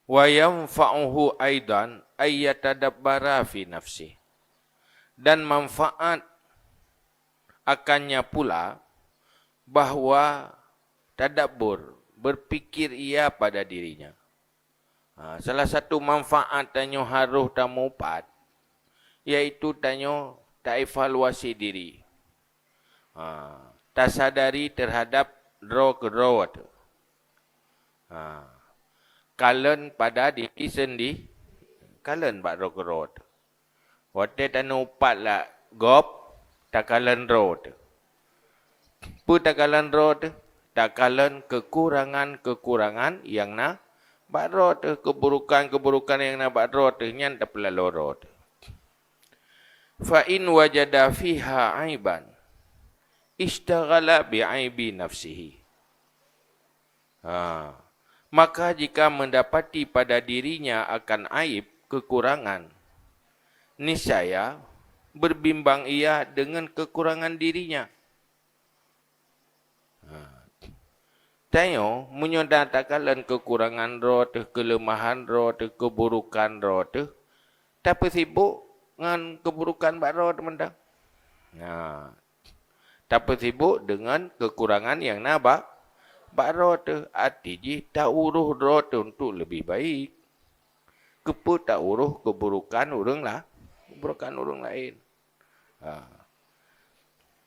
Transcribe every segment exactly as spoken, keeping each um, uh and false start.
Wa yanfa'uhu aidan ay yatadabbara fi nafsih. Dan manfaat akannya pula bahwa tadabbur, berpikir ia pada dirinya. Ha, salah satu manfaat tanyoe harôh tameuupat, yaitu tanyoe taevaluasi diri. Ha, tasadari terhadap droe keudroe teuh. Ha, kalon pada diri sendi-, kalon bak droe keudroe teuh. Watée taneuupat lak gob, takalon droe teuh. Peue takalon droe teuh? Takalon kekurangan-kekurangan nyang na bak droe teuh, keburukan-keburukan nyang na bak droe teuh, nyan tapeulaloe droe teuh. Fa in wajada fiha aiban, ishtaghala bi aibi nafsihi. Ha. Maka jika mendapati pada dirinya akan aib, kekurangan, niscaya berbimbang ia dengan kekurangan dirinya. Ha. Tanyoe, meunyoe na takalon kekurangan droe teuh, kelemahan droe teuh, keburukan droe teuh, tapeusibok ngon keburukan bak droe teuh mantong. Ha. Tapeusibok deungon kekurangan nyang na bak, bak droe teuh. Arti jih, tauroh droe teuh untuk lebih baik. Keupeue tauroh keburukan ureuëng la-, keburukan ureuëng laén? Ha.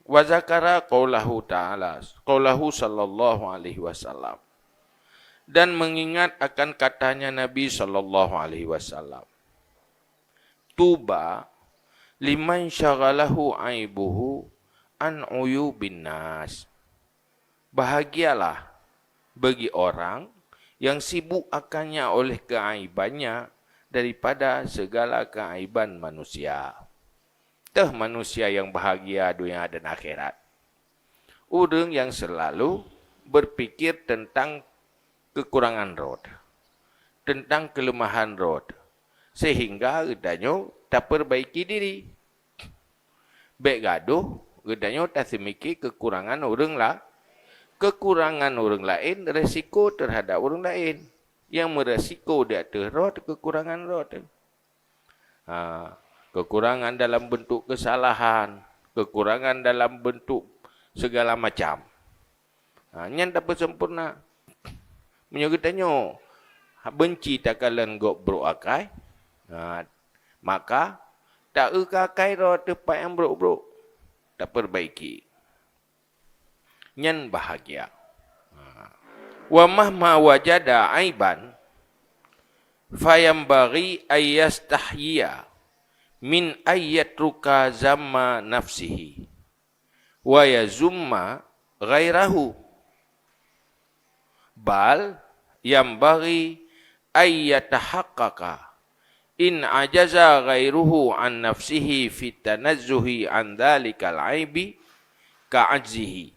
Wa zakara qaulahu ta'ala, qaulahu sallallahu alaihi wasallam. Dan mengingat akan katanya Nabi sallallahu alaihi wasallam, "Tuba liman syaghalahu aibuhu an uyubin nas." Bahagialah bagi orang yang sibuk akannya oleh keaibannya daripada segala keaiban manusia. Teuh manusia nyang bahagia donya dan akhirat, ureuëng nyang selalu berpikir tentang kekurangan droe teuh, tentang kelemahan droe teuh, sehingga geutanyoe taperbaiki diri. Bék gadôh geutanyoe taseumiki kekurangan ureuëng la-, kekurangan ureuëng laén, resiko terhadap ureuëng laén. Nyang meuresiko di ateueh droe teuh kekurangan droe teuh. Ha, kekurangan dalam bentuk kesalahan, kekurangan dalam bentuk segala macam. Ha, nyan tapeusempurna. Meunyoe geutanyoe benci takalon gob brok akai, ha, maka taeu keu akai droe teuh pat nyang brok-brok, taperbaiki. Nyan bahagia. Ha. Wa mahma wajada aiban, fayanbaghi ayyastahyiya min ayyatruka zamma nafsihi wa yazumma ghairahu. Bal yanbaghi ayyatahaqqaqa in ajaza ghairuhu an nafsihi fit tanazzuhi an dzalikal aibi ka ajzihi.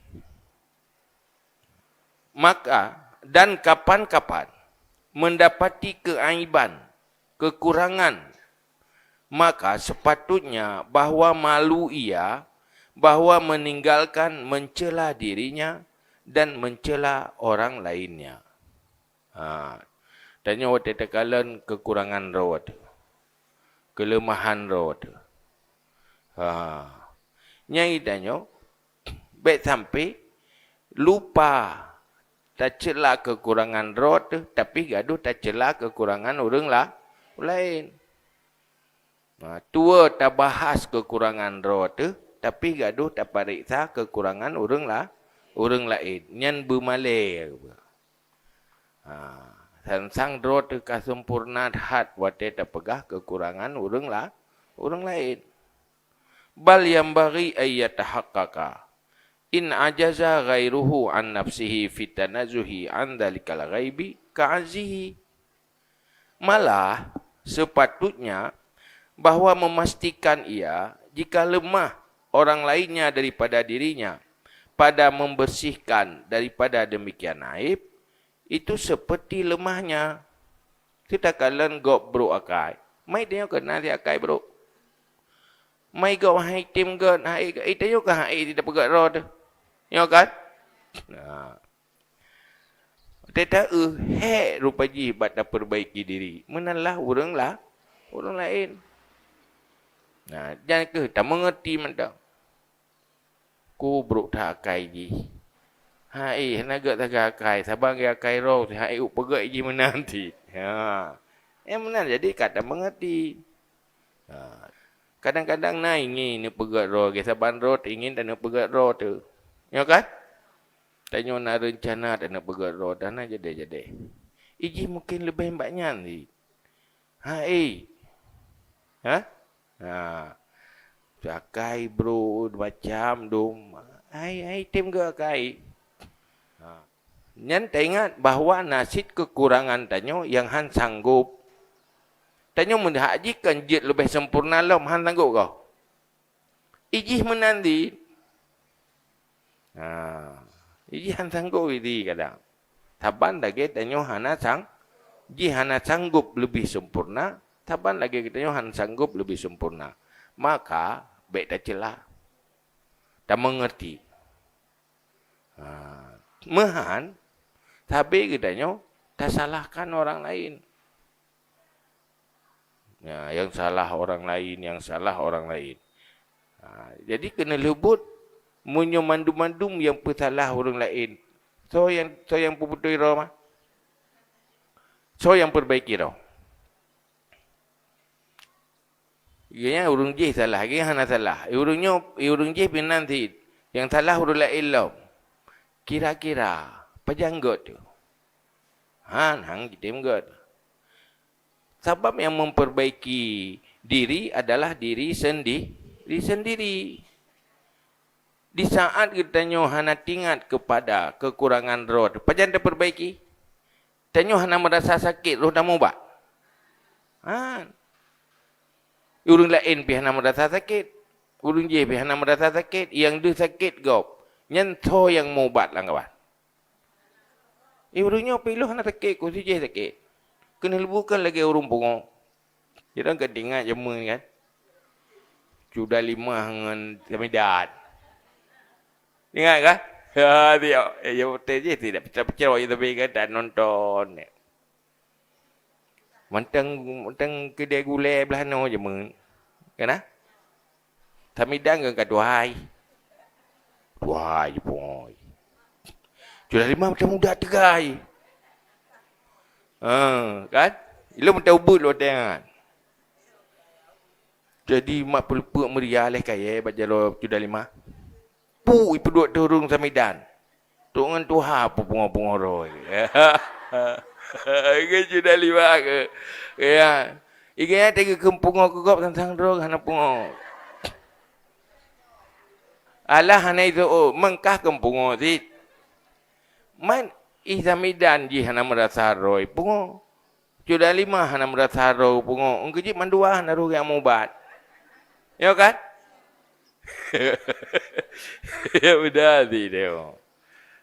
Maka, dan kapan-kapan mendapati keaiban, kekurangan, maka sepatutnya bahwa malu ia bahwa meninggalkan mencela dirinya dan mencela orang lainnya. Ha, tanyoe watée takalon kekurangan droe teuh, kelemahan droe teuh. Ha, nyang tanyoe bék sampai lupa tacela kekurangan droe teuh, tapi gadôh tacela kekurangan ureuëng la-, laén. Ha, tuwoe tabahas kekurangan droe teuh, tapi gadôh tapareksa kekurangan ureuëng la-, ureuëng laén. Nyan beumalée. Ha, sang-sang droe teuh ka sempurna that watée tapeugah kekurangan ureuëng la-, ureuëng laén. Bal yanbaghi ayyatahaqqaqa in ajaza ghairuhu an nafsihi fit tanazzuhi an dzalikal aibi ka ajzihi. Malah, sepatutnya bahwa memastikan ia, jika lemah orang lainnya daripada dirinya pada membersihkan daripada demikian aib, itu seperti lemahnya. Teuh takalon gob brok akai. Mai tanyoe keunan si akai brok. Mai gob hai tem gét, hai, hai tanyoe ka hai di peugét droe teuh. Nyoe kan? Nah. Teuta-eu hék rupa jih bak tapeurbaiki diri. Meunan lah ureuëng la-, ureuëng laén. Nah, nyan keuh tameungeurti mantong. Ku brok that akai jih. Hai, hana gét sagai akai, saban gét akai roh, hai, upeugét jih meunan cit. Ha. Eh, meunan jadi ka tameungeurti. Ha. Kadang-kadang na ingin neupeugét roh, gét saban roh ingin dan neupeugét roh tu. Ya kan? Tanyoe na reuncana dan neupeugét roh, dan na jadi-jadi. Ijih mungkin leubeh bak nyan cit. Hai. Ha? Ha. Akai bro macam dum. Hai, hai tem gét akai. Ha. Nyan taingat bahwa na cit keukurangan tanyoe nyang han sanggob. Tanyoe meuhak jih kan jeuet leubeh sempurna lom, han sanggob goh. Ijih meunan cit. Ha. Ijih han sanggob iri kadang. Saban lagée tanyoe hana sang-, jih hana sanggob leubeh sempurna, saban lagée geutanyoe hana sanggob leubeh sempurna. Maka, bék taceulah. Tameungeurti. Ha. Meuhan, sabe geutanyoe tasalahkan orang laén. Ya, yang salah orang lain, yang salah orang lain. Ha, jadi keuneuk leubuet, meunyoe mandum-mandum nyang peusalah ureuëng laén, soe nyang, soe nyang peubeutôi droe mah? Soe nyang peurbaiki droe? Gobnyan ureuëng jih salah, gobnyan hana salah. Ureuëng nyoe, ureuëng jih pih nan cit. Nyang salah ureuëng laén lom. Kira-kira, pajan gét tu? Han, han jitem gét. Sabab nyang memperbaiki diri adalah diri sendi-, diri sendiri. Di saat geutanyoe hana teuingat kepada kekurangan droe, pajan tapeurbaiki? Tanyoe hana meurasa sakét, roh tamubat. Han. Ureuëng laén pih hana meurasa sakét. Ureuëng jih pih hana meurasa sakét. Nyang deuh sakét gob. Nyan soe nyang mubat lam kawan? Eh, ureuëng nyoe piloh hana sakét, ku si jih sakét. Keuneuk leubukan lagée ureuëng pungo. Jadi kan teuingat jameun kan? Cuda Limah ngon Samidan. Ingat kah? Ha, tiok. Eh, ya betul je tidak pecah-pecah, tapi kan tak nonton. Manteng, manteng keudè gulèe blah noe jameun. Kana? Samidan ngon ka tuhai. Tuhai jipungoi. Cuda Limah manteng muda teugai. Ha, kan? Ilôn manteng ubeut lôn teuingat. Jadi mak peuleupeuk meuria leh kayèe bak jaroe Cuda Limah. Pu ipeuduek teuh ureuëng Samidan. Trok ngon tuha peupungo-pungo roe. Ke Cuda Limah ke. Ya. Iga ya teuka keu pungo keu gob sang-sang droe hana pungo. Alah hana izoe, meungkah keu pungo cit. Man i Samidan jih hana meurasa roe pungo. Cuda Limah hana meurasa roe pungo, eungkeu jih mandua hana roh nyang mubat. Yo kan? Ya udah sih dia.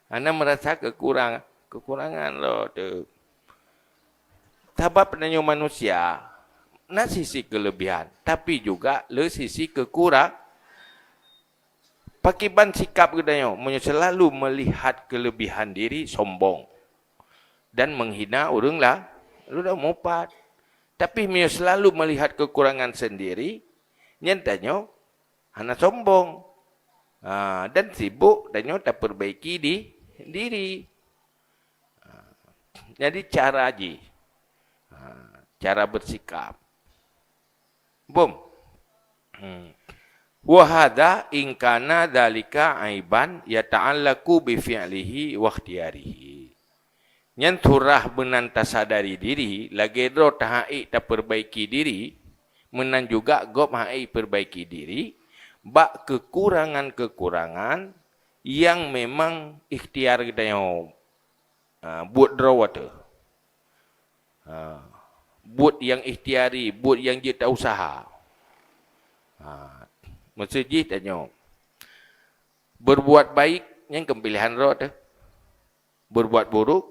Hana meurasa kekurang, kekurangan roe tu. Sabab tanyoe manusia na sisi kelebihan, tapi juga le sisi kekurang-, Pakiban sikap geutanyoe meunyoe seulalu meulihat keulebihan diri, sombong, dan meunghina ureuëng la-, ureuëng mupat. Tapi meunyoe seulalu meulihat keukurangan seundiri, nyan tanyoe hana sombong, ha, dan sibok tanyoe tapeubaiki di-, diri. Ha, jadi cara jih, ha, cara beusikap. Bum. Hmm. Wa hadza in kana dzalika aiban yata'allaqu bi fi'lihi wa ikhtiyarihi. Nyan surah meunan tasadari diri, lagée droe tahai tapeubaiki diri, meunan juga gob hai peubaiki diri bak keukurangan-keukurangan nyang memang ikhtiar geutanyoe. Ha, buet droe teuh. Ha, buet nyang ikhtiari, buet nyang jeuet ta-useuha. Ha, maksud jih tanyoe, beurbuat baik nyan kon piléhan droe teuh. Beurbuat buruk,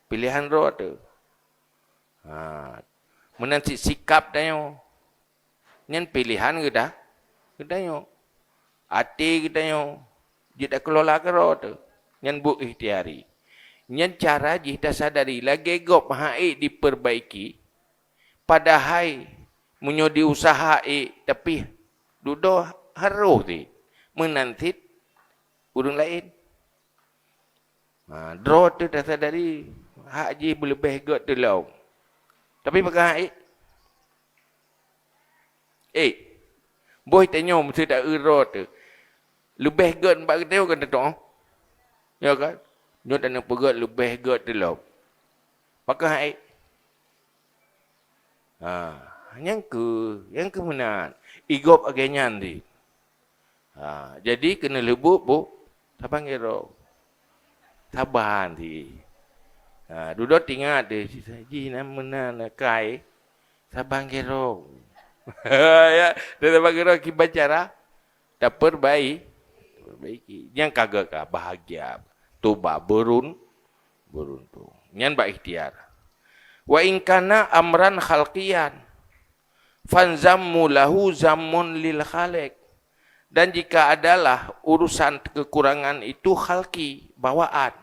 piléhan droe teuh. Ha, meunan cit sikap tanyoe. Nyan piléhan geuda-, geutanyoe. Até geutanyoe jeuet takeulola keudroe teuh. Nyan buet ikhtiari. Nyan cara jih tasadari, lagée gob han ék dipeurbaiki, padahai meunyoe diuseuha ék, tapi dudoe harôh cit, meunan cit ureuëng laén. Ha, droe teuh tasadari hak jih beuleubeh gét teulom. Tapi pakon han ék? Ék. Boh tanyoe meusti ta-eu droe teuh. Leubeh gét nibak geutanyoe kan teuh? Ya kan? Nyoe tanyoe peugét leubeh gét teulom. Pakon han ék? Ha, nyang keu, nyang keu meunan. Igob lagée nyan di. Ha, jadi keuneuk leubuet bu, saban gero. Saban di. Ha, dudoe tingat deh, jih na meunan kai. Saban gero. Ya, dan saban gero kiban cara tapeurbai-, perbaiki. Nyang ka gét ka bahagia, tuba beurun-, beuruntung. Nyan bak ikhtiar. Wa in kana amran khalqiyan, fanzammu lahu zammun lil khaliq. Dan jika adalah urusan kekurangan itu khalqi, bawaan.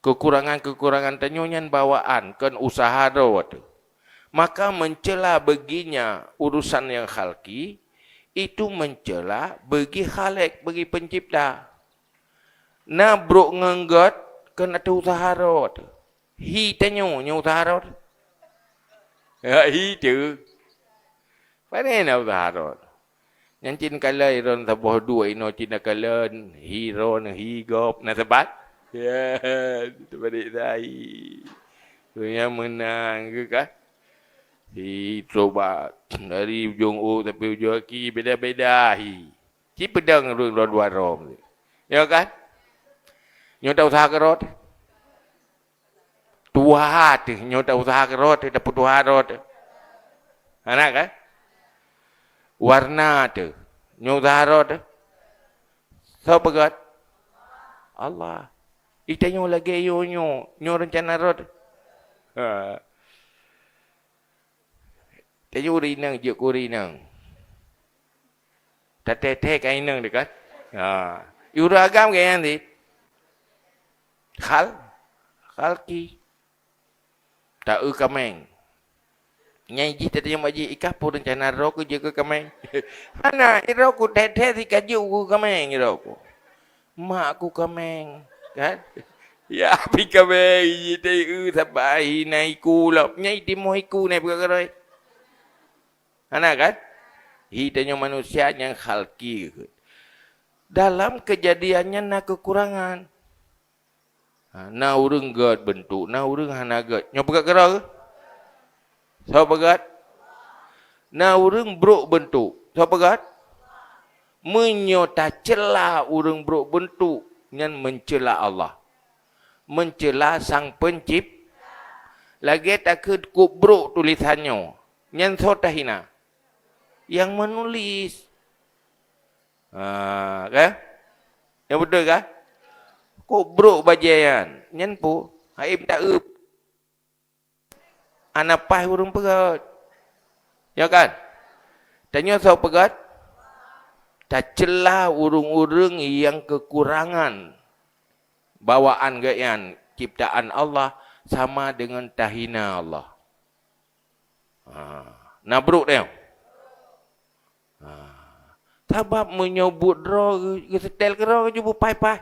Kekurangan-kekurangan tanyoe nyan bawaan, kon useuha droe teuh. Maka mencela baginya urusan yang khalqi, itu mencela bagi Khaliq, bagi Pencipta. Na brok ngon gét, kon ateueh useuha droe teuh. Hi tanyoe, nyoe useuha droe teuh. Ya, hi teuh. Pane na useuha droe teuh. Nyan cit kalon droen saboh duek inoe cit na kalon, hi droen, hi gob, na saban? Ya, teubalik sai. Donya meunan keu kan? Hi coba dari ujong u sampai ujong aki beda-beda hi. Ci peudong ureueng dua-dua droe. Ya kan? Nyoe ta useuha keurot. Tuha teuh, nyoe ta useuha keurot, ta peutuha droe teuh. Hana kan? Warna teuh, nyoe useuha droe teuh. Soe peugöt? Allah. Itanyoe lagèe nyoe, nyoe, nyoe reuncana droe teuh. Ha. Tanyoe ureueng inong jeuet keu ureueng inong. Tathèe-thèe ka inong teuh kan? Ha. Ureueng agam keu nyan cit. Khal-, khalqi. Ta-eu kaméng. Nyang jih tatanyong bak jih, "I kah peue reuncana droe keuh jeuet keu kaméng?" "Hana, i droe keuh thèe-thèe si ka jeuet keu kaméng i droe keuh." "Mak keuh kaméng," kan? Ya, pi kaméng, jih ta-eu saban, hina iku lom. Nyang itimoh iku nyan peugah keudroe. Hana kan? Hi tanyoe manusia nyang khalqi. Dalam keujadian nyan na keukurangan. Ha, na ureueng gèt beuntuk, na ureueng hana gèt. Nyoe peugöt keudroe keuh? Soe peugöt? Na ureueng brok beuntuk. Soe peugöt? Meunyoe tacela ureueng brok beuntuk, nyan meucela Allah. Meucela Sang Peuncip-, lagèe takheun kok brok tulésan nyoe. Nyan soe tahina? Nyang meunulis. Ha, kan? Nyang beutôi kan? Kok brok bajèe nyan? Nyan peue? Hai meuta-eu. Hana paih ureueng peugöt. Ya kan? Tanyoe soe peugöt? Tacela ureueng-ureueng nyang keukurangan bawaan geuh nyan, ciptaan Allah, sama deungon tahina Allah. Ha, na brok tanyoe. Ha. Sabab meunyoe buet droe geu-, geuseutèl keudroe jeuet beupaih-paih.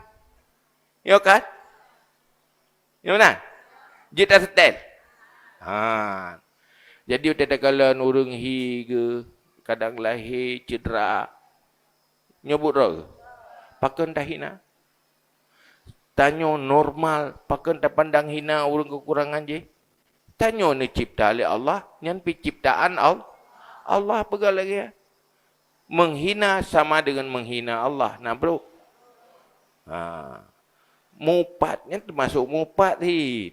Yo kan? Yo meunan? Jeuet taseutèl. Ha. Jadi watèe takalon ureueng hi geuh, kadang lahé cedera. Nyoe buet droe geuh. Pakon tahina? Tanyoe normal, pakon tapandang hina ureueng keukurangan jih? Tanyoe neucipta lé Allah, nyan pi ciptaan Al-, Allah peugah lagèe nyan. Menghina sama dengan menghina Allah. Na brok. Ha. Mupat, nyan teumasok mupat cit.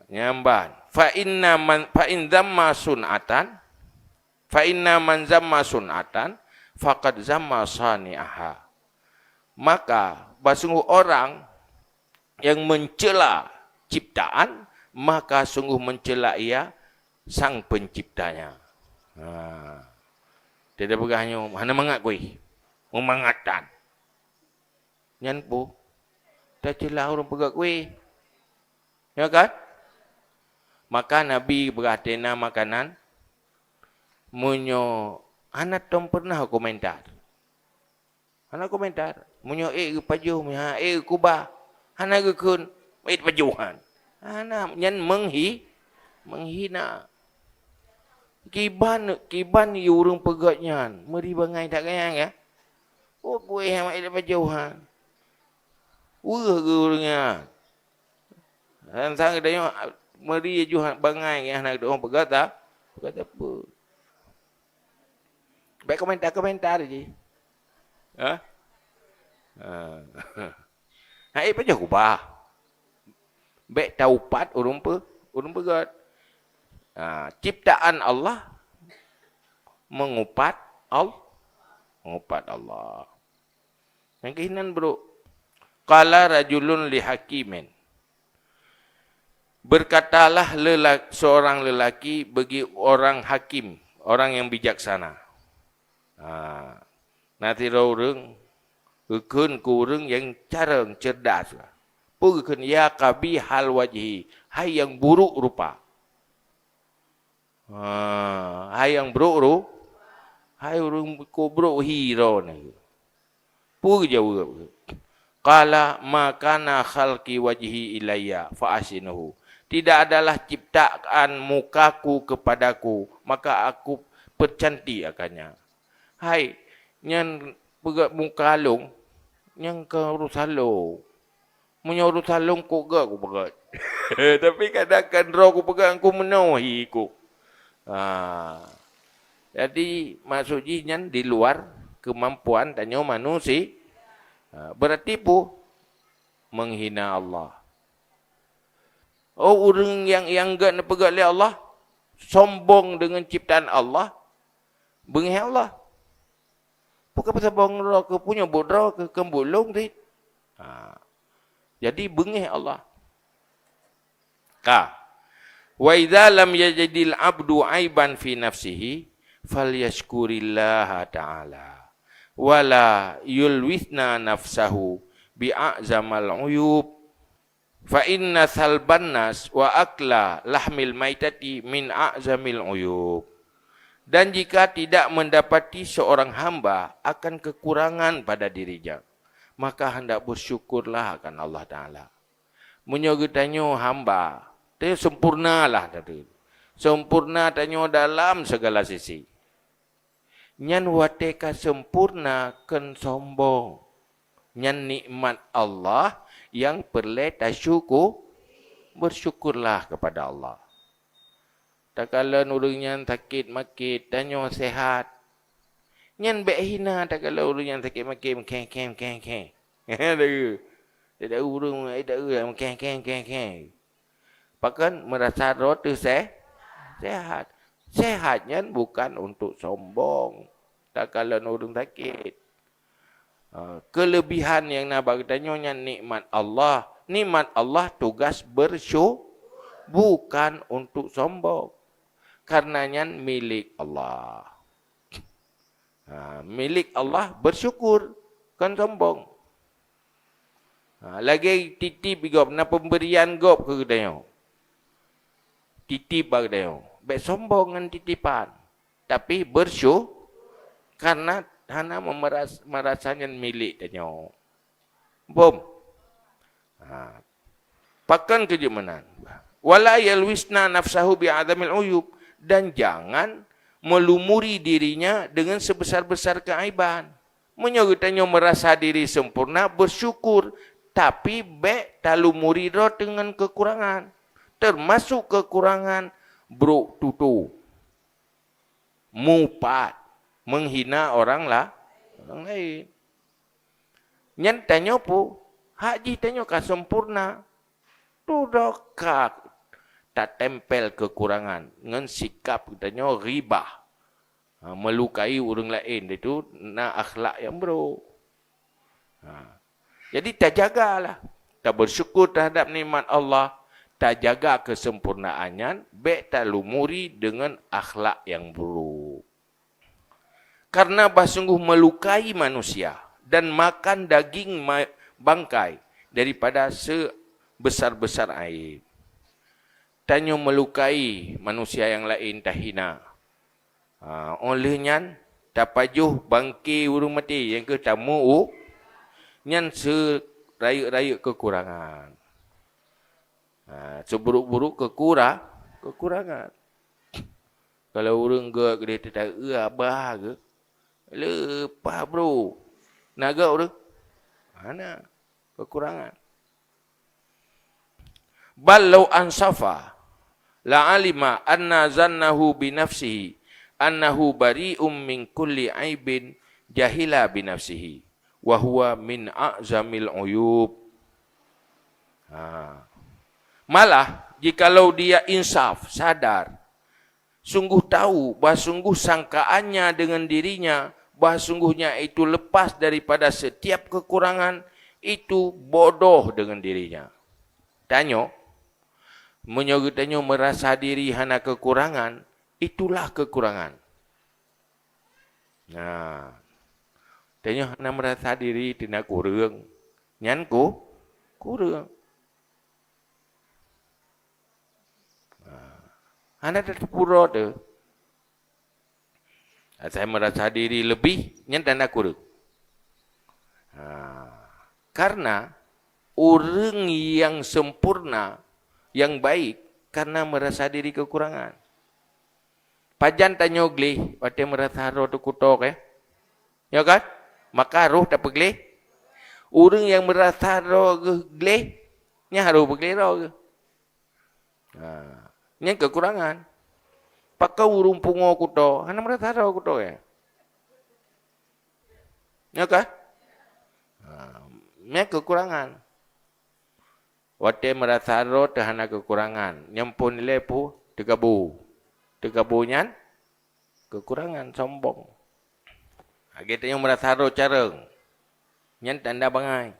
Nyan ban. Fa inna man, fa in zamma sun'atan, fa inna man zamma sun'atan, faqad zamma sani'aha. Maka, bahsungguh orang yang mencela ciptaan, maka sungguh mencela ia Sang Penciptanya. Ha. Tidak peugah nyoe, hana mangat kueh. Meumangatan. Nyan peue? Taceulah ureuëng peugét kueh. Ya kan? Maka Nabi peugah teuh na makanan, meunyoe hana tom pernah komentar. Hana komentar. Meunyoe ék geupajoh, meunyoe ék geukubah, hana geukheun, ék pajoh han. Hana, nyan menghi-, menghina. Kiban, kiban yue ureuëng peugét nyan, meuri bangai that gaya, ya? Oh, kueh nyang ék pajoh han. Weueh geu ureuëng nyan. Dan sang geutanyoe meuri juh bangai nyang hana geutanyoe peugah ta, peugah ta peue. Bék komentar-komentar jih. Ha? Ha. Hai pajoh kubah. Bék taupat ureuëng pe, ureuëng peugét. Ha, ciptaan Allah mengupat Al-, mengupat Allah. Nyang keuhinan brok. Qala rajulun li hakimin. Berkatalah lelak-, seorang lelaki bagi orang hakim, orang yang bijaksana. Ha. Na sidroe ureuëng geukheun keu ureuëng nyang carông, cerdas. Peue geukheun, "Ya qabihal wajhi, hai nyang buruk rupa." Ha, hai nyang brok ru-, hai ureuëng keu brok hi droeneuh. Peue geujaweueb? Qala, "Ma kana khalqi wajhi ilayya fa ahsinuhu." Tidak adalah ciptaan mukaku kepadaku, maka aku percantik akannya. Hai, nyan peugét muka lôn, nyan keu urusan lôn. Meunyoe urusan lôn kok gét, kupeugét. Tapi kadang kan droe kupeugét, ku meunoe hi ku. Ha. Jadi, maksud jih nyan di luar kemampuan tanyoe manusia. Ha, berarti peue? Menghina Allah. Oh, ureuëng nyang, nyang gét neupeugét lé Allah, sombong deungon ciptaan Allah, beungéh Allah. Peue ka peusombong droe keu punyueng buet droe keu keumbulong dit. Ha. Jadi beungéh Allah. Ka. Wa idza lam yajidil abdu aiban fi nafsihi falyashkurillaha ta'ala. Wala yulwisna nafsahu bi a'zamal uyub. Fa inna salban nas wa akla lahmil maitati min a'zamil uyub. Dan jika tidak mendapati seorang hamba akan kekurangan pada dirinya, maka hendak bersyukurlah akan Allah Ta'ala. Meunyoe geutanyoe hamba, tanyoe sempurnalah tadi. Sempurna tanyoe dalam segala sisi. Nyan watée ka sempurna kheun sombong. Nyan nikmat Allah nyang peureulée tasyuku-, bersyukurlah kepada Allah. Takalon ureuëng nyan sakét makét, tanyoe sehat. Nyan bék hina takalon ureuëng nyan sakét makét, meukheng-kheng, meukheng-kheng. Takalon ureuëng, takalon meukheng-kheng, meukheng-kheng. Pakon meurasa droe teuh se-, sehat. Sehat nyan bukan untuk sombong. Takalon ureuëng sakét. Ha, kelebihan nyang na bak geutanyoe nyan nikmat Allah. Nikmat Allah tugas bersyu-, bukan untuk sombong. Karena nyan milik Allah. Ha, milik Allah, bersyukur, kon sombong. Ha, lagée titip gob, na pemberian gob keu geutanyoe. Titip bak geutanyoe. Bék sombong ngon titipan, tapi bersyu-, karena hana memeras-, merasa nyan milik tanyoe. Bom. Ha. Pakon keu jeuet meunan. Wala yalwisna nafsahu bi adamil uyub. Dan jangan melumuri dirinya dengan sebesar-besar keaiban. Meunyoe geutanyoe merasa diri sempurna, bersyukur. Tapi bék talumuri droe deungon kekurangan. Termasuk kekurangan brok tutoe. Mupat, menghina orang la-, orang lain. Nyan tanyoe peue? Hak jih tanyoe ka sempurna. Tudoe ka tatempel kekurangan ngon sikap geutanyoe ghibah. Ha, melukai ureuëng laén, itu na akhlak nyang brok. Ha. Jadi tajagalah. Tabersyukur terhadap nikmat Allah, tajaga kesempurnaan nyan, bék talumuri deungon akhlak nyang buruk. Karena bah sungguh melukai manusia dan makan daging ma-, bangkai daripada sebesar-besar aib. Tanyoe melukai manusia nyang laén, tahina. Ha, óh lheueh nyan tapajoh bangke ureuëng maté, nyang keuh tamu u, nyan seurayeuk-rayeuk keukurangan. Ha, seuburuk-buruk keukura-, keukurangan. Kalau ureuëng gét keudeh teuta-eu abah geuh, leupah bro. Na gét ureuëng? Hana. Keukurangan. Bal lau ansafa la alima anna zannahu bi nafsihi annahu bari'um min kulli aibin jahila bi nafsihi wa huwa min a'zamil uyub. Ha. Malah, jikalau dia insaf, sadar, sungguh tahu bahwa sungguh sangkaannya dengan dirinya, bahwa sungguhnya itu lepas daripada setiap kekurangan, itu bodoh dengan dirinya. Tanyoe, meunyoe geutanyoe meurasa diri hana kekurangan, itulah kekurangan. Nah, tanyoe hana meurasa diri teuna kureueng, nyan ku-, kureueng. Ha. Hana tateupeue droe teuh. Asai meurasa diri leubeh, nyan tanda kureueng. Ha. Karena ureuëng nyang sempurna, nyang baik, karena meurasa diri kekurangan. Pajan tanyoe gleh watée meurasa droe teukutok, eh? Ya kan? Maka roh tapeugleh. Ureuëng nyang meurasa droe geuh gleh, nyan harôh peugleh droe geuh. Ha, nyan kekurangan. Pakon ureuëng pungo kuto, hana meurasa droe kuto, ya? Ya kan? Ha, nyan kekurangan. Watée meurasa droe teuh hana kekurangan, nyan phon ilée peue? Teugabo. Teugabo nyan kekurangan, sombong. Lagée tanyoe meurasa droe careueng, nyan tanda bangai.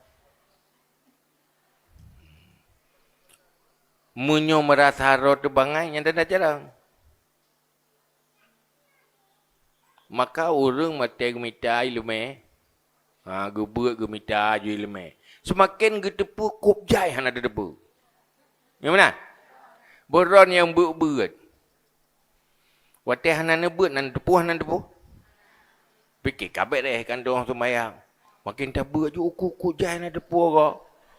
Meunyoe meurasa droe teuh bangai, nyan tanda careueng. Maka ureuëng watée geumita iéleumé, ha, geubeuet geumita aju iéleumé, seumaken geuteupeue kôb jai hana tateupeue. Nyang meunan? Beuron nyang beuet-beuet. Watée hana neubeuet, na neuteupeue hana neuteupeue? Pike ka bék reh kantong seumayang. Makin tabeuet ju uku-uku jai hana teupeu goe.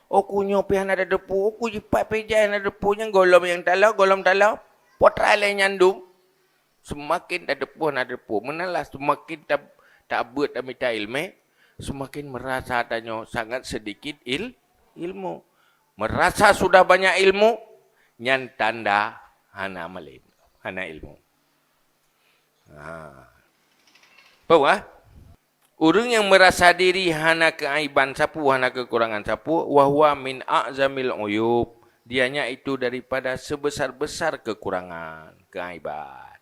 Uku nyoe pih hana teupeu, uku jipat pih jai hana teupeu, nyan gohlom nyang talo, gohlom talo. Poh trai lé nyan dum. Seumaken tateupeu hana teupeu. Meunan lah seumaken ta-, tabeuet tamita iéleumé, seumaken meurasa tanyoe sangat seudikit il-, ilmu. Meurasa sudah banyak ilmu, nyan tanda hana malem, hana ilmu. Ha. Peue, ah? Ureuëng nyang meurasa diri hana keuaiban sapeue, hana keukurangan sapeue, wa huwa min a'zamil uyub, dianya itu daripada sebesar-besar keukurangan, keuaiban.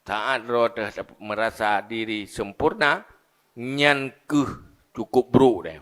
Saat droe teuh meurasa diri sempurna, nyan keuh cukup brok deh.